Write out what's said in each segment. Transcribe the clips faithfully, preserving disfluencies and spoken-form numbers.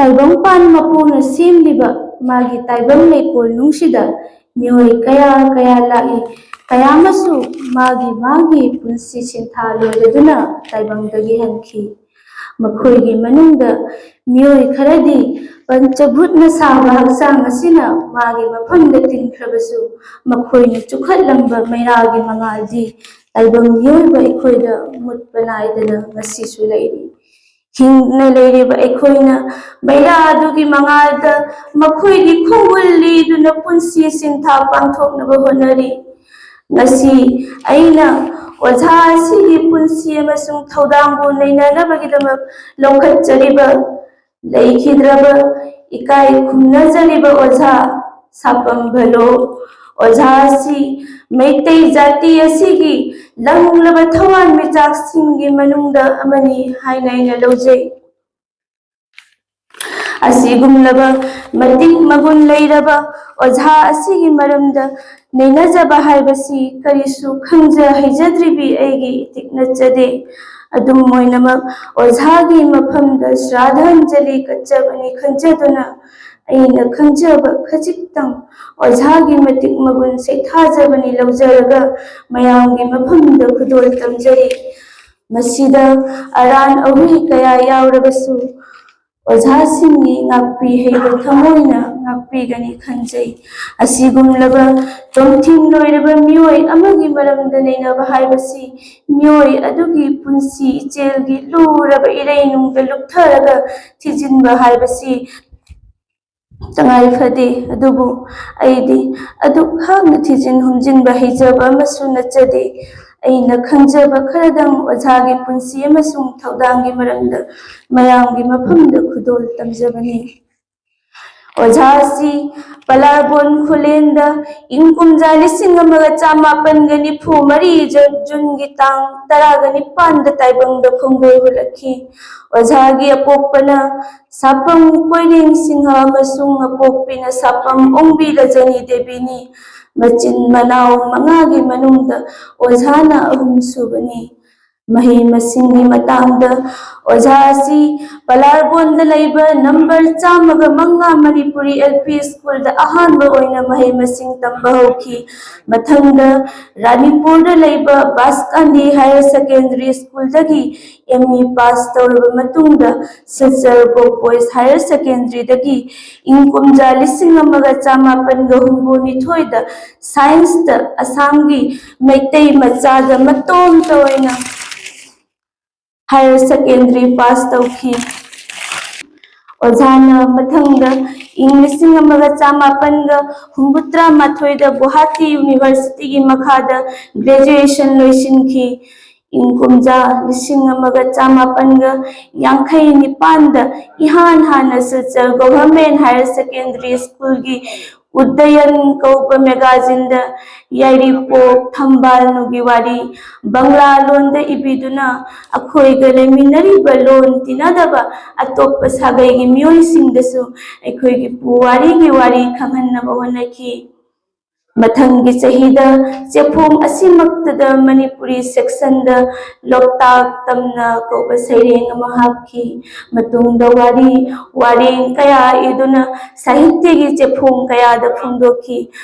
ꯇꯥꯏꯕꯪꯄꯥꯟ ꯃꯄꯨꯅ ꯁꯦꯝꯂꯤꯕ ꯃꯥꯒꯤ ꯇꯥꯏꯕꯪ ꯂꯩꯀꯣꯜꯅꯨꯡꯁꯤꯗ ꯃꯤꯑꯣꯏ ꯀꯌꯥ ꯀꯌꯥ ꯂꯥꯛꯏ꯫ ꯀꯌꯥ ꯑꯃꯁꯨ ꯃꯥꯒꯤ ꯃꯥꯒꯤ ꯄꯨꯟꯁꯤ ꯁꯤꯟꯊꯥ ꯂꯣꯏꯔꯗꯨꯅ ꯇꯥꯏꯕꯪꯗꯒꯤ ꯍꯟꯈꯤ꯫ ꯃꯈꯣꯏꯒꯤ ꯃꯅꯨꯡꯗ ꯃꯤꯑꯣꯏ ꯈꯔꯗꯤ ꯄꯟꯆꯚꯨꯠꯅ ꯁꯥꯕ ꯍꯛꯆꯥꯡ ꯑꯁꯤꯅ ꯃꯥꯒꯤ ꯃꯐꯝꯗ ꯇꯤꯟꯈ꯭ꯔꯕꯁꯨ, ꯃꯈꯣꯏꯅ ꯆꯨꯈꯠꯂꯝꯕ ꯃꯩꯔꯥꯒꯤ ꯃꯉꯥꯜꯗꯤ ꯇꯥꯏꯕꯪ ꯃꯤꯑꯣꯏꯕ ꯑꯩꯈꯣꯏꯗ ꯃꯨꯠꯄ ꯅꯥꯏꯗꯅ ꯉꯁꯤꯁꯨ ꯂꯩꯔꯤ꯫ ꯍꯤꯡꯅ ꯂꯩꯔꯤꯕ ꯑꯩꯈꯣꯏꯅ ꯃꯩꯔꯥ ꯑꯗꯨꯒꯤ ꯃꯉꯥꯜꯗ ꯃꯈꯣꯏꯒꯤ ꯈꯣꯡꯒꯨꯜ ꯂꯤꯗꯨꯅ ꯄꯨꯟꯁꯤ ꯁꯤꯟꯊꯥ ꯄꯥꯡꯊꯣꯛꯅꯕ ꯍꯣꯠꯅꯔꯤ꯫ ꯉꯁꯤ ꯑꯩꯅ ꯑꯣꯖꯥ ꯑꯁꯤꯒꯤ ꯄꯨꯟꯁꯤ ꯑꯃꯁꯨꯡ ꯊꯧꯗꯥꯡꯕꯨ ꯅꯩꯅꯅꯕꯒꯤꯗꯃꯛ ꯂꯧꯈꯠꯆꯔꯤꯕ ꯂꯩꯈꯤꯗ꯭ꯔꯕ ꯏꯀꯥꯏ ꯈꯨꯝꯅꯖꯔꯤꯕ ꯑꯣꯖꯥ ꯁꯥꯄꯝ ꯚꯂꯣ, ꯑꯣꯖꯥ ꯑꯁꯤ ꯃꯩꯇꯩ ꯖꯥꯇꯤ ꯑꯁꯤꯒꯤ ꯂꯪꯂꯕ ꯊꯋꯥꯟꯃꯤꯆꯥꯛꯁꯤꯡꯒꯤ ꯃꯅꯨꯡꯗ ꯑꯃꯅꯤ ꯍꯥꯏꯅ ꯑꯩꯅ ꯂꯧꯖꯩ꯫ ꯑꯁꯤꯒꯨꯝꯂꯕ ꯃꯇꯤꯛ ꯃꯒꯨꯟ ꯂꯩꯔꯕ ꯑꯣꯖꯥ ꯑꯁꯤꯒꯤ ꯃꯔꯝꯗ ꯅꯩꯅꯖꯕ ꯍꯥꯏꯕꯁꯤ ꯀꯔꯤꯁꯨ ꯈꯪꯖ ꯍꯩꯖꯗ꯭ꯔꯤꯕꯤ ꯑꯩꯒꯤ ꯏꯇꯤꯛ ꯅꯠꯆꯗꯦ꯫ ꯑꯗꯨꯝ ꯑꯣꯏꯅꯃꯛ ꯑꯣꯖꯥꯒꯤ ꯃꯐꯝꯗ ꯁ꯭ꯔꯥꯗꯙꯥꯟꯖꯂꯤ ꯀꯠꯆꯕꯅꯤ ꯈꯟꯖꯗꯨꯅ ꯑꯩꯅ ꯈꯪꯖꯕ ꯈꯖꯤꯛꯇꯪ ꯑꯣꯖꯥꯒꯤ ꯃꯇꯤꯛ ꯃꯒꯨꯟ ꯁꯩꯊꯥꯖꯕꯅꯤ ꯂꯧꯖꯔꯒ ꯃꯌꯥꯝꯒꯤ ꯃꯐꯝꯗ ꯈꯨꯗꯣꯜ ꯇꯝꯖꯔꯤ꯫ ꯃꯁꯤꯗ ꯑꯔꯥꯟ ꯑꯍꯣꯏ ꯀꯌꯥ ꯌꯥꯎꯔꯕꯁꯨ ꯑꯣꯖꯥꯁꯤꯡꯒꯤ ꯉꯥꯛꯄꯤ ꯍꯩꯕ ꯊꯃꯣꯏꯅ ꯉꯥꯛꯄꯤꯒꯅꯤ ꯈꯟꯖꯩ꯫ ꯑꯁꯤꯒꯨꯝꯂꯕ ꯇꯣꯝꯊꯤꯟ ꯂꯣꯏꯔꯕ ꯃꯤꯑꯣꯏ ꯑꯃꯒꯤ ꯃꯔꯝꯗ ꯅꯩꯅꯕ ꯍꯥꯏꯕꯁꯤ ꯃꯤꯑꯣꯏ ꯑꯗꯨꯒꯤ ꯄꯨꯟꯁꯤ ꯏꯆꯦꯜꯒꯤ ꯂꯨꯔꯕ ꯏꯔꯩꯅꯨꯡꯗ ꯂꯨꯞꯊꯔꯒ ꯊꯤꯖꯤꯟꯕ ꯍꯥꯏꯕꯁꯤ ꯇꯉꯥꯏ ꯐꯗꯦ꯫ ꯑꯗꯨꯕꯨ ꯑꯩꯗꯤ ꯑꯗꯨꯛ ꯍꯥꯛꯅ ꯊꯤꯖꯤꯟ ꯍꯨꯝꯖꯤꯟꯕ ꯍꯩꯖꯕ ꯑꯃꯁꯨ ꯅꯠꯆꯗꯦ꯫ ꯑꯩꯅ ꯈꯪꯖꯕ ꯈꯔꯗꯪ ꯑꯣꯖꯥꯒꯤ ꯄꯨꯟꯁꯤ ꯑꯃꯁꯨꯡ ꯊꯧꯗꯥꯡꯒꯤ ꯃꯔꯝꯗ ꯃꯌꯥꯝꯒꯤ ꯃꯐꯝꯗ ꯈꯨꯗꯣꯜ ꯇꯝꯖꯕꯅꯤ꯫ ꯑꯣꯖꯥ ꯑꯁꯤ ꯄꯂꯥꯔꯕꯣꯟ ꯈꯨꯂꯦꯟꯗ ꯏꯪ ꯀꯨꯝꯖꯥ ꯂꯤꯁꯤꯡ ꯑꯃꯒ ꯆꯥꯃꯥꯄꯟꯒ ꯅꯤꯐꯨ ꯃꯔꯤ ꯖꯨꯟꯒꯤ ꯇꯥꯡ ꯇꯔꯥꯒ ꯅꯤꯄꯥꯟꯗ ꯇꯥꯏꯕꯪꯗ ꯈꯣꯡꯗꯣꯏ ꯍꯨꯜꯂꯛꯈꯤ꯫ ꯑꯣꯖꯥꯒꯤ ꯑꯄꯣꯛꯄꯅ ꯁꯥꯄꯝ ꯀꯣꯏꯔꯦꯡ ꯁꯤꯡꯍ ꯑꯃꯁꯨꯡ ꯑꯄꯣꯛꯄꯤꯅ ꯁꯥꯄꯝ ꯑꯣꯡꯕꯤ ꯔꯖꯅꯤ ꯗꯦꯕꯤꯅꯤ꯫ ꯃꯆꯤꯟ ꯃꯅꯥꯎ ꯃꯉꯥꯒꯤ ꯃꯅꯨꯡꯗ ꯑꯣꯖꯥꯅ ꯑꯍꯨꯝ ꯁꯨꯕꯅꯤ꯫ ꯃꯍꯩ ꯃꯁꯤꯡꯒꯤ ꯃꯇꯥꯡꯗ ꯑꯣꯖꯥ ꯑꯁꯤ ꯄꯂꯥꯔꯕꯣꯟꯗ ꯂꯩꯕ ꯅꯝꯕꯔ ꯆꯥꯝꯃꯒ ꯃꯉꯥ ꯃꯅꯤꯄꯨꯔꯤ L P school ꯗ ꯑꯍꯥꯟꯕ ꯑꯣꯏꯅ ꯃꯍꯩ ꯃꯁꯤꯡ ꯇꯝꯕ ꯍꯧꯈꯤ꯫ ꯃꯊꯪꯗ ꯔꯥꯅꯤꯄꯨꯔꯗ ꯂꯩꯕ ꯕꯥꯁꯀꯥꯟꯗꯤ Higher Secondary School ꯗꯒꯤ M E pass ꯇꯧꯔꯕ ꯃꯇꯨꯡꯗ Silchar Govt Boys Higher Secondary ꯗꯒꯤ ꯏꯪ ꯀꯨꯝꯖꯥ ꯂꯤꯁꯤꯡ ꯑꯃꯒ ꯆꯥꯃꯥꯄꯟꯒ ꯍꯨꯝꯐꯨ ꯅꯤꯊꯣꯏꯗ Science ꯇ ꯑꯁꯥꯝꯒꯤ ꯃꯩꯇꯩ ꯃꯆꯥꯗ ꯃꯇꯣꯝꯇ ꯑꯣꯏꯅ Higher Secondary pass ꯇꯧꯈꯤ꯫ ꯑꯣꯖꯥꯅ ꯃꯊꯪꯗ ꯏꯪ ꯂꯤꯁꯤꯡ ꯑꯃꯒ ꯆꯥꯃꯥꯄꯟꯒ ꯍꯨꯝꯐꯨꯇꯔꯥ ꯃꯥꯊꯣꯏꯗ ꯒꯨꯋꯥꯍꯥꯇꯤ University ꯒꯤ ꯃꯈꯥꯗ graduation ꯂꯣꯏꯁꯤꯟꯈꯤ꯫ ꯏꯪ ꯀꯨꯝꯖꯥ ꯂꯤꯁꯤꯡ ꯑꯃꯒ ꯆꯥꯃꯥꯄꯟꯒ ꯌꯥꯡꯈꯩ ꯅꯤꯄꯥꯟꯗ ꯏꯍꯥꯟ ꯍꯥꯟꯅ Silchar Government Higher Secondary School ꯒꯤ ꯎꯗꯌꯟ ꯀꯧꯕ magazine ꯗ ꯌꯥꯏꯔꯤꯄꯣꯛ ꯊꯝꯕꯥꯜꯅꯨꯒꯤ ꯋꯥꯔꯤ ꯕꯪꯂꯥ ꯂꯣꯟꯗ ꯏꯕꯤꯗꯨꯅ ꯑꯩꯈꯣꯏꯒ ꯂꯩꯃꯤꯟꯅꯔꯤꯕ ꯂꯣꯟ ꯇꯤꯟꯅꯗꯕ ꯑꯇꯣꯞꯄ ꯁꯥꯒꯩꯒꯤ ꯃꯤꯑꯣꯏꯁꯤꯡꯗꯁꯨ ꯑꯩꯈꯣꯏꯒꯤ ꯄꯨꯋꯥꯔꯤꯒꯤ ꯋꯥꯔꯤ ꯈꯪꯍꯟꯅꯕ ꯍꯣꯠꯅꯈꯤ꯫ ꯃꯊꯪꯒꯤ ꯆꯍꯤꯗ ꯆꯦꯐꯣꯡ ꯑꯁꯤꯃꯛꯇꯗ ꯃꯅꯤꯄꯨꯔꯤ section ꯗ ꯂꯣꯛꯇꯥꯛ ꯇꯝꯅ ꯀꯧꯕ ꯁꯩꯔꯦꯡ ꯑꯃ ꯍꯥꯞꯈꯤ꯫ ꯃꯇꯨꯡꯗ ꯋꯥꯔꯤ ꯋꯥꯔꯦꯡ ꯀꯌꯥ ꯏꯗꯨꯅ ꯁꯥꯍꯤꯇ꯭ꯌꯒꯤ ꯆꯦꯐꯣꯡ ꯀꯌꯥꯗ ꯐꯣꯡꯗꯣꯛꯈꯤ꯫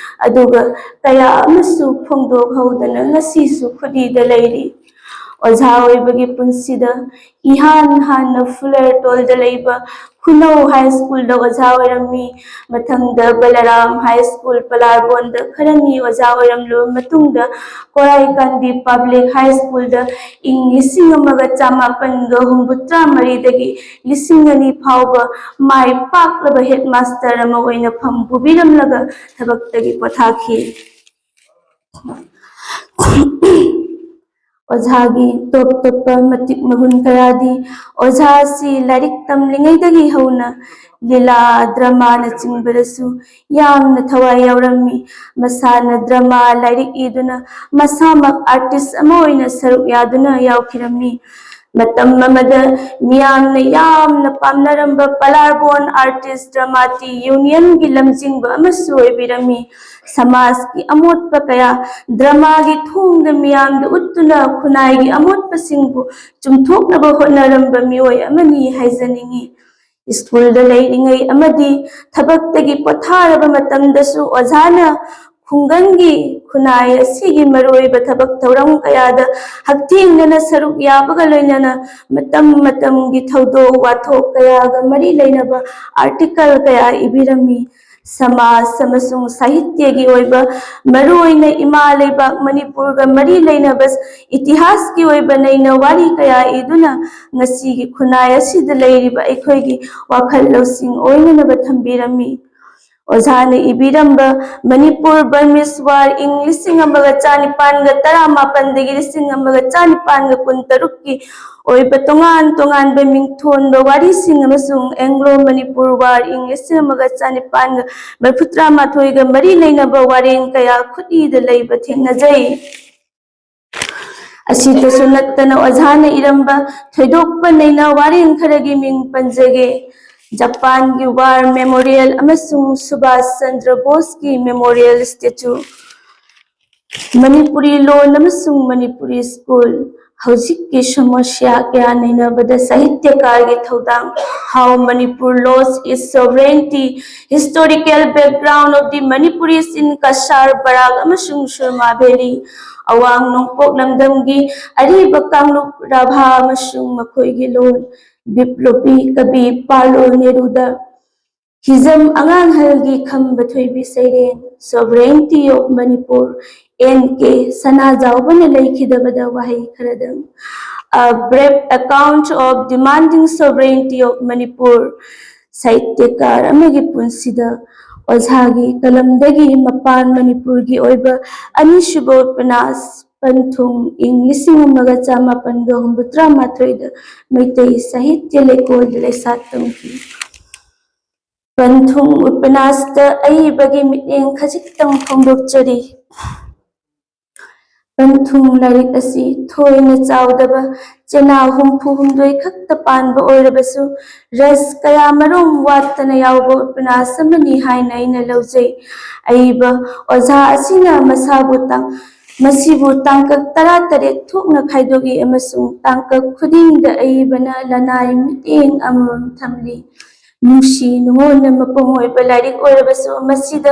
ꯑꯗꯨꯒ ꯀꯌꯥ ꯑꯃꯁꯨ ꯐꯣꯡꯗꯣꯛꯍꯧꯗꯅ ꯉꯁꯤꯁꯨ ꯈꯨꯗꯤꯗ ꯂꯩꯔꯤ꯫ ꯑꯣꯖꯥ ꯑꯣꯏꯕꯒꯤ ꯄꯨꯟꯁꯤꯗ ꯏꯍꯥꯟ ꯍꯥꯟꯅ ꯐꯨꯂꯔꯇꯣꯜꯗ ꯂꯩꯕ ꯈꯨꯅꯧ High School ꯗ ꯑꯣꯖꯥ ꯑꯣꯏꯔꯝꯃꯤ꯫ ꯃꯊꯪꯗ ꯕꯂꯔꯥꯝ High School ꯄꯂꯥꯔꯕꯣꯟꯗ ꯈꯔꯅꯤ ꯑꯣꯖꯥ ꯑꯣꯏꯔꯝꯂꯕ ꯃꯇꯨꯡꯗ ꯀꯣꯔꯥꯏꯀꯥꯟꯗꯤ Public High School ꯗ ꯏꯪ ꯂꯤꯁꯤꯡ ꯑꯃꯒ ꯆꯥꯃꯥꯄꯟꯒ ꯍꯨꯝꯐꯨꯇꯔꯥ ꯃꯔꯤꯗꯒꯤ ꯂꯤꯁꯤꯡ ꯑꯅꯤ ꯐꯥꯎꯕ ꯃꯥꯏ ꯄꯥꯛꯂꯕ headmaster ꯑꯃ ꯑꯣꯏꯅ ꯐꯝ ꯄꯨꯕꯤꯔꯝꯂꯒ ꯊꯕꯛꯇꯒꯤ ꯄꯣꯊꯥꯈꯤ꯫ ꯑꯣꯖꯥꯒꯤ ꯇꯣꯞ ꯇꯣꯞꯄ ꯃꯇꯤꯛ ꯃꯒꯨꯟ ꯀꯌꯥꯗꯤ ꯑꯣꯖꯥ ꯑꯁꯤ ꯂꯥꯏꯔꯤꯛ ꯇꯝꯂꯤꯉꯩꯗꯒꯤ ꯍꯧꯅ ꯂꯤꯂꯥ, drama ꯅꯆꯤꯡꯕꯗꯁꯨ ꯌꯥꯝꯅ ꯊꯋꯥꯏ ꯌꯥꯎꯔꯝꯃꯤ꯫ ꯃꯁꯥꯅ drama ꯂꯥꯏꯔꯤꯛ ꯏꯗꯨꯅ ꯃꯁꯥꯃꯛ artist ꯑꯃ ꯑꯣꯏꯅ ꯁꯔꯨꯛ ꯌꯥꯗꯨꯅ ꯌꯥꯎꯈꯤꯔꯝꯃꯤ꯫ ꯃꯇꯝ ꯑꯃꯗ ꯃꯤꯌꯥꯝꯅ ꯌꯥꯝꯅ ꯄꯥꯝꯅꯔꯝꯕ ꯄꯂꯥꯔꯕꯣꯟ ꯑꯥꯔꯇꯤꯁ ꯗ꯭ꯔꯃꯥꯇꯤ ꯌꯨꯅꯤꯌꯟꯒꯤ ꯂꯝꯖꯤꯡꯕ ꯑꯃꯁꯨ ꯑꯣꯏꯕꯤꯔꯝꯃꯤ꯫ ꯁꯃꯥꯖꯀꯤ ꯑꯃꯣꯠꯄ ꯀꯌꯥ ꯗ꯭ꯔꯃꯥꯒꯤ ꯊꯣꯡꯗ ꯃꯤꯌꯥꯝꯗ ꯎꯠꯇꯨꯅ ꯈꯨꯟꯅꯥꯏꯒꯤ ꯑꯃꯣꯠꯄꯁꯤꯡꯕꯨ ꯆꯨꯝꯊꯣꯛꯅꯕ ꯍꯣꯠꯅꯔꯝꯕ ꯃꯤꯑꯣꯏ ꯑꯃꯅꯤ ꯍꯥꯏꯖꯅꯤꯡꯏ꯫ ꯁ꯭ꯀꯨꯜꯗ ꯂꯩꯔꯤꯉꯩ ꯑꯃꯗꯤ ꯊꯕꯛꯇꯒꯤ ꯄꯣꯊꯥꯔꯕ ꯃꯇꯝꯗꯁꯨ ꯑꯣꯖꯥꯅ ꯈꯨꯡꯒꯪꯒꯤ ꯈꯨꯟꯅꯥꯏ ꯑꯁꯤꯒꯤ ꯃꯔꯨꯑꯣꯏꯕ ꯊꯕꯛ ꯊꯧꯔꯝ ꯀꯌꯥꯗ ꯍꯛꯊꯦꯡꯅꯅ ꯁꯔꯨꯛ ꯌꯥꯕꯒ ꯂꯣꯏꯅꯅ ꯃꯇꯝ ꯃꯇꯝꯒꯤ ꯊꯧꯗꯣꯛ ꯋꯥꯊꯣꯛ ꯀꯌꯥꯒ ꯃꯔꯤ ꯂꯩꯅꯕ ꯑꯥꯔꯇꯤꯀꯜ ꯀꯌꯥ ꯏꯕꯤꯔꯝꯃꯤ꯫ ꯁꯃꯥꯖ ꯑꯃꯁꯨꯡ ꯁꯥꯍꯤꯇ꯭ꯌꯒꯤ ꯑꯣꯏꯕ, ꯃꯔꯨꯑꯣꯏꯅ ꯏꯃꯥ ꯂꯩꯕꯥꯛ ꯃꯅꯤꯄꯨꯔꯒ ꯃꯔꯤ ꯂꯩꯅꯕ ꯏꯇꯤꯍꯥꯁꯀꯤ ꯑꯣꯏꯕ ꯅꯩꯅ ꯋꯥꯔꯤ ꯀꯌꯥ ꯏꯗꯨꯅ ꯉꯁꯤꯒꯤ ꯈꯨꯟꯅꯥꯏ ꯑꯁꯤꯗ ꯂꯩꯔꯤꯕ ꯑꯩꯈꯣꯏꯒꯤ ꯋꯥꯈꯜ ꯂꯧꯁꯤꯡ ꯑꯣꯏꯅꯅꯕ ꯊꯝꯕꯤꯔꯝꯃꯤ꯫ ꯑꯣꯖꯥꯅ ꯏꯕꯤꯔꯝꯕ ꯃꯅꯤꯄꯨꯔ ꯕꯔꯃꯤꯁ ꯋꯥꯔ ꯏꯪ ꯂꯤꯁꯤꯡ ꯑꯃꯒ ꯆꯥꯅꯤꯄꯥꯟꯒ ꯇꯔꯥꯃꯥꯄꯟꯗꯒꯤ ꯂꯤꯁꯤꯡ ꯑꯃꯒ ꯆꯥꯅꯤꯄꯥꯟꯒ ꯀꯨꯟꯇꯔꯨꯛꯀꯤ ꯑꯣꯏꯕ ꯇꯣꯉꯥꯟ ꯇꯣꯉꯥꯟꯕ ꯃꯤꯡꯊꯣꯟꯕ ꯋꯥꯔꯤꯁꯤꯡ ꯑꯃꯁꯨꯡ ꯑꯦꯡꯒ꯭ꯂꯣ ꯃꯅꯤꯄꯨꯔ ꯋꯥꯔ ꯏꯪ ꯂꯤꯁꯤꯡ ꯑꯃꯒ ꯆꯥꯅꯤꯄꯥꯟꯒ ꯃꯔꯤꯐꯨꯇꯔꯥꯃꯥꯊꯣꯏꯒ ꯃꯔꯤ ꯂꯩꯅꯕ ꯋꯥꯔꯦꯡ ꯀꯌꯥ ꯈꯨꯠꯏꯗ ꯂꯩꯕ ꯊꯦꯡꯅꯖꯩ꯫ ꯑꯁꯤꯇꯁꯨ ꯅꯠꯇꯅ ꯑꯣꯖꯥꯅ ꯏꯔꯝꯕ ꯊꯣꯏꯗꯣꯛꯄ ꯅꯩꯅ ꯋꯥꯔꯦꯡ ꯈꯔꯒꯤ ꯃꯤꯡ ꯄꯟꯖꯒꯦ꯫ ꯖꯄꯥꯟꯒꯤ ꯋꯥꯔ ꯃꯦꯃꯣꯔꯤꯌꯦꯜ ꯑꯃꯁꯨꯡ ꯁꯨꯚꯥꯁ ꯆꯟꯗ꯭ꯔ ꯕꯣꯁꯀꯤ ꯃꯦꯃꯣꯔꯤꯌꯦꯜ ꯁ꯭ꯇꯦꯆꯨ꯫ ꯃꯅꯤꯄꯨꯔꯤ ꯂꯣꯟ ꯑꯃꯁꯨꯡ ꯃꯅꯤꯄꯨꯔꯤ ꯁ꯭ꯀꯨꯜ꯫ ꯍꯧꯖꯤꯛꯀꯤ ꯁꯃꯁ꯭ꯌꯥ ꯀꯌꯥ ꯅꯩꯅꯕꯗ ꯁꯥꯍꯤꯇ꯭ꯌꯀꯥꯔꯒꯤ ꯊꯧꯗꯥꯡ꯫ How Manipur lost its sovereignty, historical background of the Manipuris in Kashar, ꯕꯔꯥꯛ ꯑꯃꯁꯨꯡ ꯁꯨꯔꯃꯥ ꯚꯦꯂꯤ꯫ ꯑꯋꯥꯡ ꯅꯣꯡꯄꯣꯛ ꯂꯝꯗꯝꯒꯤ ꯑꯔꯤꯕ ꯀꯥꯡꯂꯨꯞ ꯔꯥꯚꯥ ꯑꯃꯁꯨꯡ ꯃꯈꯣꯏꯒꯤ ꯂꯣꯟ꯫ ꯕꯤꯄ꯭ꯂꯣꯕꯤ ꯀꯕꯤ ꯄꯥꯔꯂꯣ ꯅꯦꯔꯨꯗ ꯍꯤꯖꯝ ꯑꯉꯥꯡꯍꯜꯒꯤ ꯈꯝꯕ ꯊꯣꯏꯕꯤ ꯁꯩꯔꯦꯡ Sovereignty of Manipur, ꯑꯦꯟ ꯀꯦ ꯁꯅꯥꯖꯥꯎꯕꯅ ꯂꯩꯈꯤꯗꯕꯗ ꯋꯥꯍꯩ ꯈꯔꯗꯪ꯫ A brief account of demanding sovereignty of Manipur꯫ ꯁꯥꯍꯤꯇ꯭ꯌꯀꯥꯔ ꯑꯃꯒꯤ ꯄꯨꯟꯁꯤꯗ ꯑꯣꯖꯥꯒꯤ ꯀꯂꯝꯗꯒꯤ ꯃꯄꯥꯟ ꯃꯅꯤꯄꯨꯔꯒꯤ ꯑꯣꯏꯕ ꯑꯅꯤꯁꯨꯕ ꯎꯄꯅ꯭ꯌꯥꯁ ꯄꯟꯊꯨꯡ ꯏꯪ ꯂꯤꯁꯤꯡ ꯑꯃꯒ ꯆꯥꯃꯥꯄꯟꯒ ꯍꯨꯝꯐꯨꯇꯔꯥ ꯃꯥꯊꯣꯏꯗ ꯃꯩꯇꯩ ꯁꯥꯍꯤꯇ꯭ꯌ ꯂꯩꯀꯣꯜꯗ ꯂꯩꯁꯥ ꯇꯝꯈꯤ꯫ ꯄꯟꯊꯨꯡ ꯎꯄꯅ꯭ꯌꯥꯁꯇ ꯑꯏꯕꯒꯤ ꯃꯤꯠꯌꯦꯡ ꯈꯖꯤꯛꯇꯪ ꯐꯣꯡꯗꯣꯛꯆꯔꯤ꯫ ꯄꯟꯊꯨꯡ ꯂꯥꯏꯔꯤꯛ ꯑꯁꯤ ꯊꯣꯏꯅ ꯆꯥꯎꯗꯕ ꯆꯦꯅꯥ ꯍꯨꯝꯐꯨ ꯍꯨꯝꯗꯣꯏ ꯈꯛꯇ ꯄꯥꯟꯕ ꯑꯣꯏꯔꯕꯁꯨ, ꯔꯁ ꯀꯌꯥ ꯃꯔꯨꯝ ꯋꯥꯠꯇꯅ ꯌꯥꯎꯕ ꯎꯄꯟꯌꯥꯁ ꯑꯃꯅꯤ ꯍꯥꯏꯅ ꯑꯩꯅ ꯂꯧꯖꯩ꯫ ꯑꯏꯕ ꯑꯣꯖꯥ ꯑꯁꯤꯅ ꯃꯁꯥꯕꯨ ꯇꯥꯡ-, ꯃꯁꯤꯕꯨ ꯇꯥꯡꯀꯛ ꯇꯔꯥꯇꯔꯦꯠ ꯊꯣꯛꯅ ꯈꯥꯏꯗꯣꯛꯏ ꯑꯃꯁꯨꯡ ꯇꯥꯡꯀꯛ ꯈꯨꯗꯤꯡꯗ ꯑꯏꯕꯅ ꯂꯅꯥꯏ ꯃꯤꯠꯌꯦꯡ ꯑꯃꯃꯝ ꯊꯝꯂꯤ꯫ ꯅꯨꯡꯁꯤ ꯅꯨꯡꯉꯣꯟꯅ ꯃꯄꯨꯡ ꯑꯣꯏꯕ ꯂꯥꯏꯔꯤꯛ ꯑꯣꯏꯔꯕꯁꯨ, ꯃꯁꯤꯗ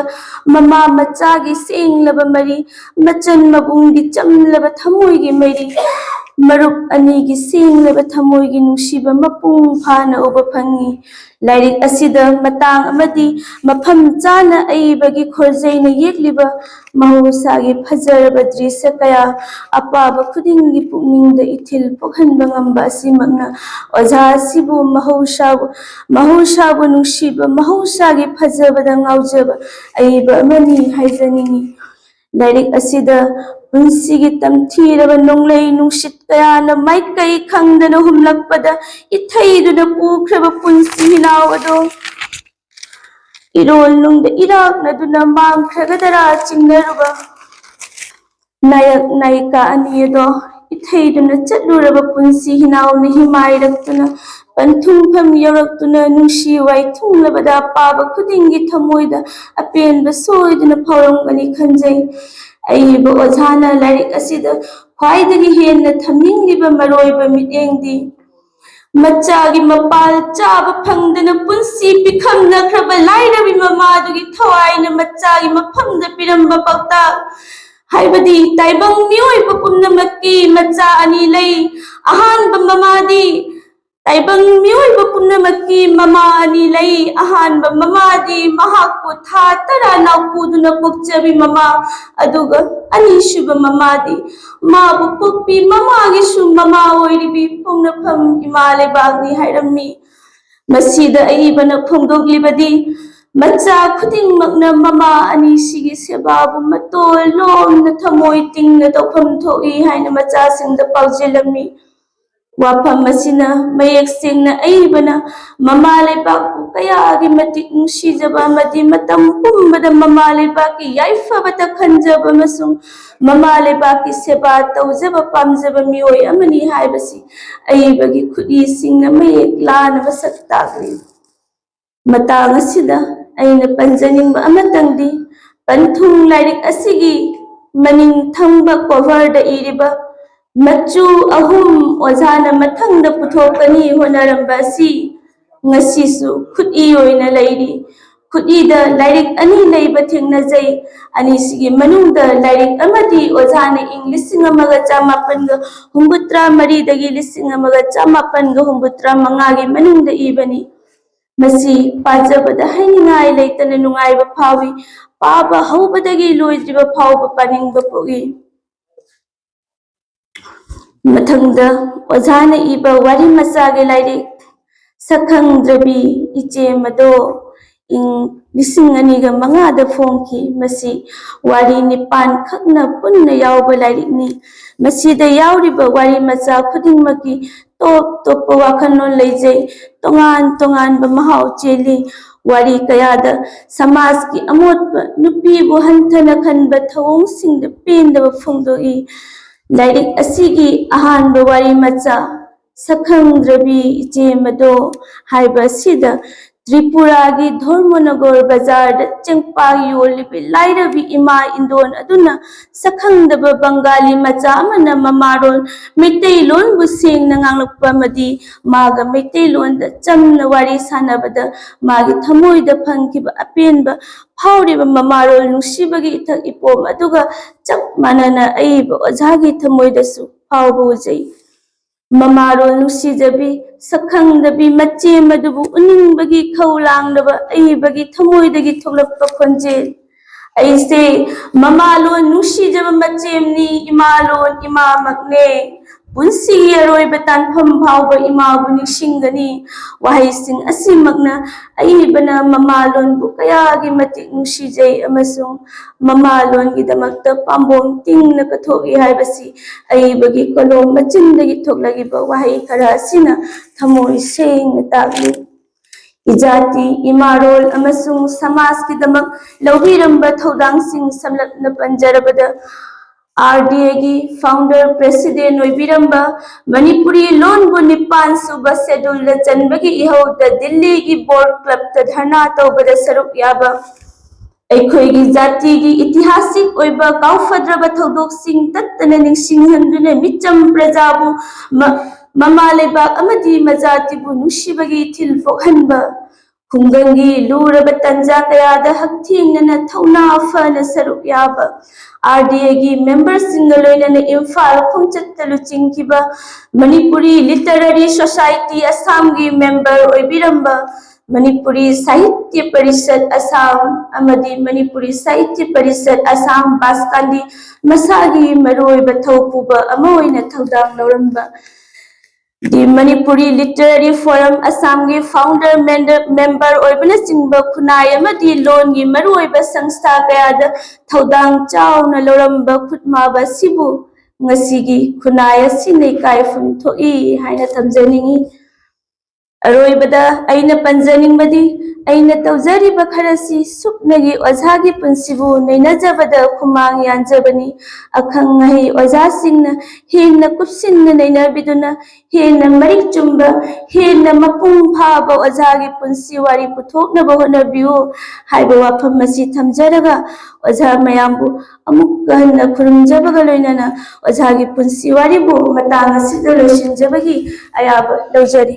ꯃꯃꯥ ꯃꯆꯥꯒꯤ ꯁꯦꯡꯂꯕ ꯃꯔꯤ, ꯃꯆꯟ ꯃꯕꯨꯡꯒꯤ ꯆꯝꯂꯕ ꯊꯃꯣꯏꯒꯤ ꯃꯔꯤ, ꯃꯔꯨꯞ ꯑꯅꯤꯒꯤ ꯁꯦꯡꯂꯕ ꯊꯃꯣꯏꯒꯤ ꯅꯨꯡꯁꯤꯕ ꯃꯄꯨꯡ ꯐꯥꯅ ꯎꯕ ꯐꯪꯏ꯫ ꯂꯥꯏꯔꯤꯛ ꯑꯁꯤꯗ ꯃꯇꯥꯡ ꯑꯃꯗꯤ ꯃꯐꯝ ꯆꯥꯅ ꯑꯏꯕꯒꯤ ꯈꯣꯔꯖꯩꯅ ꯌꯦꯛꯂꯤꯕ ꯃꯍꯧꯁꯥꯒꯤ ꯐꯖꯔꯕ ꯗ꯭ꯔꯤꯁ꯭ꯌ ꯀꯌꯥ ꯑꯄꯥꯕ ꯈꯨꯗꯤꯡꯒꯤ ꯄꯨꯛꯅꯤꯡꯗ ꯏꯊꯤꯜ ꯄꯣꯛꯍꯟꯕ ꯉꯝꯕ ꯑꯁꯤꯃꯛꯅ ꯑꯣꯖꯥ ꯑꯁꯤꯕꯨ ꯃꯍꯧꯁꯥꯕꯨ, ꯃꯍꯧꯁꯥꯕꯨ ꯅꯨꯡꯁꯤꯕ, ꯃꯍꯧꯁꯥꯒꯤ ꯐꯖꯕꯗ ꯉꯥꯎꯖꯕ ꯑꯏꯕ ꯑꯃꯅꯤ ꯍꯥꯏꯖꯅꯤꯡꯏ꯫ ꯂꯥꯏꯔꯤꯛ ꯑꯁꯤꯗ ꯄꯨꯟꯁꯤꯒꯤ ꯇꯝꯊꯤꯔꯕ ꯅꯣꯡꯂꯩ ꯅꯨꯡꯁꯤꯠ ꯀꯌꯥꯅ ꯃꯥꯏꯀꯩ ꯈꯪꯗꯅ ꯍꯨꯝꯂꯛꯄꯗ ꯏꯊꯩꯗꯨꯅ ꯄꯨꯈ꯭ꯔꯕ ꯄꯨꯟꯁꯤ ꯍꯤꯅꯥꯎ ꯑꯗꯣ ꯏꯔꯣꯜ ꯅꯨꯡꯗ ꯏꯔꯥꯛꯅꯗꯨꯅ ꯃꯥꯡꯈ꯭ꯔꯒꯗꯔꯥ ꯆꯤꯡꯅꯔꯨꯕ ꯅꯥꯌꯛ ꯅꯥꯌꯤꯀꯥ ꯑꯅꯤ ꯑꯗꯣ ꯏꯊꯩꯗꯨꯅ ꯆꯠꯂꯨꯔꯕ ꯄꯨꯟꯁꯤ ꯍꯤꯅꯥꯎꯅ ꯍꯤꯃꯥꯏꯔꯛꯇꯨꯅ ꯄꯟꯊꯨꯡꯐꯝ ꯌꯧꯔꯛꯇꯨꯅ ꯅꯨꯡꯁꯤ ꯋꯥꯏꯊꯨꯡꯂꯕꯗ ꯄꯥꯕ ꯈꯨꯗꯤꯡꯒꯤ ꯊꯃꯣꯏꯗ ꯑꯄꯦꯟꯕ ꯁꯣꯏꯗꯅ ꯐꯥꯎꯔꯝꯒꯅꯤ ꯈꯟꯖꯩ꯫ ꯑꯏꯕ ꯑꯣꯖꯥꯅ ꯂꯥꯏꯔꯤꯛ ꯑꯁꯤꯗ ꯈ꯭ꯋꯥꯏꯗꯒꯤ ꯍꯦꯟꯅ ꯊꯝꯅꯤꯡꯂꯤꯕ ꯃꯔꯨꯑꯣꯏꯕ ꯃꯤꯠꯌꯦꯡꯗꯤ ꯃꯆꯥꯒꯤ ꯃꯄꯥꯜ ꯆꯥꯕ ꯐꯪꯗꯅ ꯄꯨꯟꯁꯤ ꯄꯤꯈꯝꯅꯈ꯭ꯔꯕ ꯂꯥꯏꯔꯕꯤ ꯃꯃꯥꯗꯨꯒꯤ ꯊꯋꯥꯏꯅ ꯃꯆꯥꯒꯤ ꯃꯐꯝꯗ ꯄꯤꯔꯝꯕ ꯄꯥꯎꯇꯥꯛ, ꯍꯥꯏꯕꯗꯤ ꯇꯥꯏꯕꯪ ꯃꯤꯑꯣꯏꯕ ꯄꯨꯝꯅꯃꯛꯀꯤ ꯃꯆꯥ ꯑꯅꯤ ꯂꯩ꯫ ꯑꯍꯥꯟꯕ ꯃꯃꯥꯗꯤ, ꯇꯥꯏꯕꯪ ꯃꯤꯑꯣꯏꯕ ꯄꯨꯝꯅꯃꯛꯀꯤ ꯃꯃꯥ ꯑꯅꯤ ꯂꯩ꯫ ꯑꯍꯥꯟꯕ ꯃꯃꯥꯗꯤ ꯃꯍꯥꯛꯄꯨ ꯊꯥ ꯇꯔꯥ ꯅꯥꯎꯀꯨꯗꯨꯅ ꯄꯣꯛꯆꯕꯤ ꯃꯃꯥ, ꯑꯗꯨꯒ ꯑꯅꯤꯁꯨꯕ ꯃꯃꯥꯗꯤ ꯃꯥꯕꯨ ꯄꯣꯛꯄꯤ ꯃꯃꯥꯒꯤꯁꯨ ꯃꯃꯥ ꯑꯣꯏꯔꯤꯕꯤ ꯄꯣꯛꯅꯐꯝ ꯏꯃꯥ ꯂꯩꯕꯥꯛꯅꯤ ꯍꯥꯏꯔꯝꯃꯤ꯫ ꯃꯁꯤꯗ ꯑꯏꯕꯅ ꯐꯣꯡꯗꯣꯛꯂꯤꯕꯗꯤ, ꯃꯆꯥ ꯈꯨꯗꯤꯡꯃꯛꯅ ꯃꯃꯥ ꯑꯅꯤꯁꯤꯒꯤ ꯁꯦꯕꯥꯕꯨ ꯃꯇꯣꯜ ꯂꯣꯝꯅ ꯊꯃꯣꯏ ꯇꯤꯡꯅ ꯇꯧꯐꯝ ꯊꯣꯛꯏ ꯍꯥꯏꯅ ꯃꯆꯥꯁꯤꯡꯗ ꯄꯥꯎꯖꯦꯜꯂꯝꯃꯤ꯫ ꯋꯥꯐꯝ ꯑꯁꯤꯅ ꯃꯌꯦꯛ ꯁꯦꯡꯅ ꯑꯏꯕꯅ ꯃꯃꯥ ꯂꯩꯕꯥꯛꯄꯨ ꯀꯌꯥꯒꯤ ꯃꯇꯤꯛ ꯅꯨꯡꯁꯤꯖꯕ ꯑꯃꯗꯤ ꯃꯇꯝ ꯄꯨꯝꯕꯗ ꯃꯃꯥ ꯂꯩꯕꯥꯛꯀꯤ ꯌꯥꯏꯐꯕꯇ ꯈꯟꯖꯕ ꯑꯃꯁꯨꯡ ꯃꯃꯥ ꯂꯩꯕꯥꯛꯀꯤ ꯁꯦꯕꯥ ꯇꯧꯖꯕ ꯄꯥꯝꯖꯕ ꯃꯤꯑꯣꯏ ꯑꯃꯅꯤ ꯍꯥꯏꯕꯁꯤ ꯑꯏꯕꯒꯤ ꯈꯨꯠꯏꯁꯤꯡꯅ ꯃꯌꯦꯛ ꯂꯥꯅ ꯃꯁꯛ ꯇꯥꯛꯂꯤ꯫ ꯃꯇꯥꯡ ꯑꯁꯤꯗ ꯑꯩꯅ ꯄꯟꯖꯅꯤꯡꯕ ꯑꯃꯇꯪꯗꯤ, ꯄꯟꯊꯨꯡ ꯂꯥꯏꯔꯤꯛ ꯑꯁꯤꯒꯤ ꯃꯅꯤꯡ ꯊꯪꯕ ꯀꯣꯚꯔꯗ ꯏꯔꯤꯕ ꯃꯆꯨ ꯑꯍꯨꯝ ꯑꯣꯖꯥꯅ ꯃꯊꯪꯗ ꯄꯨꯊꯣꯛꯀꯅꯤ ꯍꯣꯠꯅꯔꯝꯕ ꯑꯁꯤ ꯉꯁꯤꯁꯨ ꯈꯨꯠꯏ ꯑꯣꯏꯅ ꯂꯩꯔꯤ꯫ ꯈꯨꯠꯏꯗ ꯂꯥꯏꯔꯤꯛ ꯑꯅꯤ ꯂꯩꯕ ꯊꯦꯡꯅꯖꯩ꯫ ꯑꯅꯤꯁꯤꯒꯤ ꯃꯅꯨꯡꯗ ꯂꯥꯏꯔꯤꯛ ꯑꯃꯗꯤ ꯑꯣꯖꯥꯅ ꯏꯪ ꯂꯤꯁꯤꯡ ꯑꯃꯒ ꯆꯃꯥꯄꯟꯒ ꯍꯨꯝꯐꯨꯇꯔꯥ ꯃꯔꯤꯗꯒꯤ ꯂꯤꯁꯤꯡ ꯑꯃꯒ ꯆꯃꯥꯄꯟꯒ ꯍꯨꯝꯐꯨꯇꯔꯥ ꯃꯉꯥꯒꯤ ꯃꯅꯨꯡꯗ ꯏꯕꯅꯤ꯫ ꯃꯁꯤ ꯄꯥꯖꯕꯗ ꯍꯥꯏꯅꯤꯡꯉꯥꯏ ꯂꯩꯇꯅ ꯅꯨꯡꯉꯥꯏꯕ ꯐꯥꯎꯏ꯫ ꯄꯥꯕ ꯍꯧꯕꯗꯒꯤ ꯂꯣꯏꯗ꯭ꯔꯤꯕ ꯐꯥꯎꯕ ꯄꯥꯅꯤꯡꯕ ꯄꯣꯛꯏ꯫ ꯃꯊꯪꯗ ꯑꯣꯖꯥꯅ ꯏꯕ ꯋꯥꯔꯤ ꯃꯆꯥꯒꯤ ꯂꯥꯏꯔꯤꯛ ꯁꯛꯈꯪꯗ꯭ꯔꯕꯤ ꯏꯆꯦ ꯃꯗꯣ ꯏꯪ ꯂꯤꯁꯤꯡ ꯑꯅꯤꯒ ꯃꯉꯥꯗ ꯐꯣꯡꯈꯤ꯫ ꯃꯁꯤ ꯋꯥꯔꯤ ꯅꯤꯄꯥꯟ ꯈꯛꯅ ꯄꯨꯟꯅ ꯌꯥꯎꯕ ꯂꯥꯏꯔꯤꯛꯅꯤ꯫ ꯃꯁꯤꯗ ꯌꯥꯎꯔꯤꯕ ꯋꯥꯔꯤ ꯃꯆꯥ ꯈꯨꯗꯤꯡꯃꯛꯀꯤ ꯇꯣꯞ ꯇꯣꯞꯄ ꯋꯥꯈꯜꯂꯣꯟ ꯂꯩꯖꯩ, ꯇꯣꯉꯥꯟ ꯇꯣꯉꯥꯟꯕ ꯃꯍꯥꯎ ꯆꯦꯜꯂꯤ꯫ ꯋꯥꯔꯤ ꯀꯌꯥꯗ ꯁꯃꯥꯖꯀꯤ ꯑꯃꯣꯠꯄ, ꯅꯨꯄꯤꯕꯨ ꯍꯟꯊꯅ ꯈꯟꯕ ꯊꯧꯑꯣꯡꯁꯤꯡꯗ ꯄꯦꯟꯗꯕ ꯐꯣꯡꯗꯣꯛꯏ꯫ ꯂꯥꯏꯔꯤꯛ ꯑꯁꯤꯒꯤ ꯑꯍꯥꯟꯕ ꯋꯥꯔꯤ ꯃꯆꯥ ꯁꯛꯈꯪꯗ꯭ꯔꯕꯤ ꯏꯆꯦ ꯃꯗꯣ ꯍꯥꯏꯕ ꯑꯁꯤꯗ ꯇ꯭ꯔꯤꯄꯨꯔꯥꯒꯤ ꯙꯔꯃꯅꯒꯔ ꯕꯖꯥꯔꯗ ꯆꯦꯡꯄꯥꯛ ꯌꯣꯜꯂꯤꯕꯤ ꯂꯥꯏꯔꯕꯤ ꯏꯃꯥ ꯏꯟꯗꯣꯟ ꯑꯗꯨꯅ ꯁꯛꯈꯪꯗꯕ ꯕꯪꯒꯥꯂꯤ ꯃꯆꯥ ꯑꯃꯅ ꯃꯃꯥꯔꯣꯟ ꯃꯩꯇꯩꯂꯣꯟꯕꯨ ꯁꯦꯡꯅ ꯉꯥꯡꯂꯛꯄ ꯑꯃꯗꯤ ꯃꯥꯒ ꯃꯩꯇꯩꯂꯣꯟꯗ ꯆꯝꯅ ꯋꯥꯔꯤ ꯁꯥꯟꯅꯕꯗ ꯃꯥꯒꯤ ꯊꯃꯣꯏꯗ ꯐꯪꯈꯤꯕ ꯑꯄꯦꯟꯕ ꯐꯥꯎꯔꯤꯕ ꯃꯃꯥꯔꯣꯜ ꯅꯨꯡꯁꯤꯕꯒꯤ ꯏꯊꯛ ꯏꯄꯣꯝ ꯑꯗꯨꯒ ꯆꯞ ꯃꯥꯟꯅꯅ ꯑꯏꯕ ꯑꯣꯖꯥꯒꯤ ꯊꯃꯣꯏꯗꯁꯨ ꯐꯥꯎꯕ ꯎꯖꯩ꯫ ꯃꯃꯥꯔꯣꯜ ꯅꯨꯡꯁꯤꯖꯕꯤ, ꯁꯛꯈꯪꯗꯕꯤ ꯃꯆꯦꯝ ꯑꯗꯨꯕꯨ ꯎꯅꯤꯡꯕꯒꯤ ꯈꯧ ꯂꯥꯡꯂꯕ ꯑꯏꯕꯒꯤ ꯊꯃꯣꯏꯗꯒꯤ ꯊꯣꯛꯂꯛꯄ ꯈꯣꯟꯖꯦꯜ꯫ ꯑꯩꯁꯦ ꯃꯃꯥꯂꯣꯟ ꯅꯨꯡꯁꯤꯖꯕ ꯃꯆꯦꯝꯅꯤ, ꯏꯃꯥꯂꯣꯟ ꯏꯃꯥꯃꯛꯅꯦ꯫ ꯄꯨꯟꯁꯤꯒꯤ ꯑꯔꯣꯏꯕ ꯇꯥꯟꯐꯝ ꯐꯥꯎꯕ ꯏꯃꯥꯕꯨ ꯅꯤꯡꯁꯤꯡꯒꯅꯤ꯫ ꯋꯥꯍꯩꯁꯤꯡ ꯑꯁꯤꯃꯛꯅ ꯑꯏꯕꯅ ꯃꯃꯥꯂꯣꯟꯕꯨ ꯀꯌꯥꯒꯤ ꯃꯇꯤꯛ ꯅꯨꯡꯁꯤꯖꯩ ꯑꯃꯁꯨꯡ ꯃꯃꯥꯂꯣꯟꯒꯤꯗꯃꯛꯇ ꯄꯥꯝꯕꯣꯝ ꯇꯤꯡꯅ ꯀꯠꯊꯣꯛꯏ ꯍꯥꯏꯕꯁꯤ ꯑꯏꯕꯒꯤ ꯀꯣꯂꯣꯝ ꯃꯆꯤꯟꯗꯒꯤ ꯊꯣꯛꯂꯛꯂꯤꯕ ꯋꯥꯍꯩ ꯈꯔ ꯑꯁꯤꯅ ꯊꯃꯣꯏ ꯁꯦꯡꯅ ꯇꯥꯛꯂꯤ꯫ ꯏꯖꯥꯇꯤ, ꯏꯃꯥꯔꯣꯜ ꯑꯃꯁꯨꯡ ꯁꯃꯥꯖꯀꯤꯗꯃꯛ ꯂꯧꯕꯤꯔꯝꯕ ꯊꯧꯗꯥꯡꯁꯤꯡ ꯁꯝꯂꯞꯅ ꯄꯟꯖꯔꯕꯗ, ꯑꯥꯔ ꯗꯤ ꯑꯦꯒꯤ founder president ꯑꯣꯏꯕꯤꯔꯝꯕ, ꯃꯅꯤꯄꯨꯔꯤ ꯂꯣꯟꯕꯨ ꯅꯤꯄꯥꯟ ꯁꯨꯕ schedule ꯗ ꯆꯟꯕꯒꯤ ꯏꯍꯧꯗ ꯗꯤꯜꯂꯤꯒꯤ ꯕꯣꯔ ꯀ꯭ꯂꯕꯇ ꯙꯔꯅꯥ ꯇꯧꯕꯗ ꯁꯔꯨꯛ ꯌꯥꯕ, ꯑꯩꯈꯣꯏꯒꯤ ꯖꯥꯇꯤꯒꯤ ꯏꯇꯤꯍꯥꯁꯤꯛ ꯑꯣꯏꯕ ꯀꯥꯎꯐꯗ꯭ꯔꯕ ꯊꯧꯗꯣꯛꯁꯤꯡ ꯇꯠꯇꯅ ꯅꯤꯡꯁꯤꯡꯍꯟꯗꯨꯅ ꯃꯤꯆꯝ ꯄ꯭ꯔꯖꯥꯕꯨ ꯃ-, ꯃꯃꯥ ꯂꯩꯕꯥꯛ ꯑꯃꯗꯤ ꯃꯖꯥꯇꯤꯕꯨ ꯅꯨꯡꯁꯤꯕꯒꯤ ꯏꯊꯤꯜ ꯄꯣꯛꯍꯟꯕ, ꯈꯨꯡꯒꯪꯒꯤ ꯂꯨꯔꯕ ꯇꯟꯖꯥ ꯀꯌꯥꯗ ꯍꯛꯊꯦꯡꯅꯅ ꯊꯧꯅꯥ ꯐꯅ ꯁꯔꯨꯛ ꯌꯥꯕ, ꯑꯥꯔ ꯗꯤ ꯑꯦꯒꯤ member ꯁꯤꯡꯒ ꯂꯣꯏꯅꯅ ꯏꯝꯐꯥꯜ ꯈꯣꯡꯆꯠꯇ ꯂꯨꯆꯤꯡꯈꯤꯕ, ꯃꯅꯤꯄꯨꯔꯤ ꯂꯤꯇꯔꯦꯔꯤ ꯁꯣꯁꯥꯏꯇꯤ ꯑꯁꯥꯝꯒꯤ member ꯑꯣꯏꯕꯤꯔꯝꯕ, ꯃꯅꯤꯄꯨꯔꯤ ꯁꯥꯍꯤꯇ꯭ꯌ ꯄꯔꯤꯁꯠ ꯑꯁꯥꯝ ꯑꯃꯗꯤ ꯃꯅꯤꯄꯨꯔꯤ ꯁꯥꯍꯤꯇ꯭ꯌ ꯄꯔꯤꯁꯠ ꯑꯁꯥꯝ ꯕꯥꯁꯀꯥꯟꯗꯤ ꯃꯁꯥꯒꯤ ꯃꯔꯨꯑꯣꯏꯕ ꯊꯧ ꯄꯨꯕ ꯑꯃ ꯑꯣꯏꯅ ꯊꯧꯗꯥꯡ ꯂꯧꯔꯝꯕ, ꯗꯤ ꯃꯅꯤꯄꯨꯔꯤ ꯂꯤꯇꯔꯦꯔꯤ ꯐꯣꯔꯝ ꯑꯁꯥꯝꯒꯤ founder member ꯑꯣꯏꯕꯅꯆꯤꯡꯕ ꯈꯨꯟꯅꯥꯏ ꯑꯃꯗꯤ ꯂꯣꯟꯒꯤ ꯃꯔꯨꯑꯣꯏꯕ ꯁꯪꯁꯊꯥ ꯀꯌꯥꯗ ꯊꯧꯗꯥꯡ ꯆꯥꯎꯅ ꯂꯧꯔꯝꯕ ꯈꯨꯠꯃꯥꯕ ꯑꯁꯤꯕꯨ ꯉꯁꯤꯒꯤ ꯈꯨꯟꯅꯥꯏ ꯑꯁꯤꯅ ꯏꯀꯥꯏꯐꯝ ꯊꯣꯛꯏ ꯍꯥꯏꯅ ꯊꯝꯖꯅꯤꯡꯏ꯫ ꯑꯔꯣꯏꯕꯗ ꯑꯩꯅ ꯄꯟꯖꯅꯤꯡꯕꯗꯤ, ꯑꯩꯅ ꯇꯧꯖꯔꯤꯕ ꯈꯔꯁꯤ ꯁꯨꯞꯅꯒꯤ ꯑꯣꯖꯥꯒꯤ ꯄꯨꯟꯁꯤꯕꯨ ꯅꯩꯅꯖꯕꯗ ꯈꯨꯃꯥꯡ ꯌꯥꯟꯖꯕꯅꯤ꯫ ꯑꯈꯪ ꯑꯍꯩ ꯑꯣꯖꯥꯁꯤꯡꯅ ꯍꯦꯟꯅ ꯀꯨꯞꯁꯤꯟꯅ ꯅꯩꯅꯕꯤꯗꯨꯅ, ꯍꯦꯟꯅ ꯃꯔꯤꯛ ꯆꯨꯝꯕ, ꯍꯦꯟꯅ ꯃꯄꯨꯡ ꯐꯥꯕ ꯑꯣꯖꯥꯒꯤ ꯄꯨꯟꯁꯤ ꯋꯥꯔꯤ ꯄꯨꯊꯣꯛꯅꯕ ꯍꯣꯠꯅꯕꯤꯌꯨ ꯍꯥꯏꯕ ꯋꯥꯐꯝ ꯑꯁꯤ ꯊꯝꯖꯔꯒ, ꯑꯣꯖꯥ ꯃꯌꯥꯝꯕꯨ ꯑꯃꯨꯛꯀ ꯍꯟꯅ ꯈꯨꯔꯨꯝꯖꯕꯒ ꯂꯣꯏꯅꯅ ꯑꯣꯖꯥꯒꯤ ꯄꯨꯟꯁꯤ ꯋꯥꯔꯤꯕꯨ ꯃꯇꯥꯡ ꯑꯁꯤꯗ ꯂꯣꯏꯁꯤꯟꯖꯕꯒꯤ ꯑꯌꯥꯕ ꯂꯧꯖꯔꯤ꯫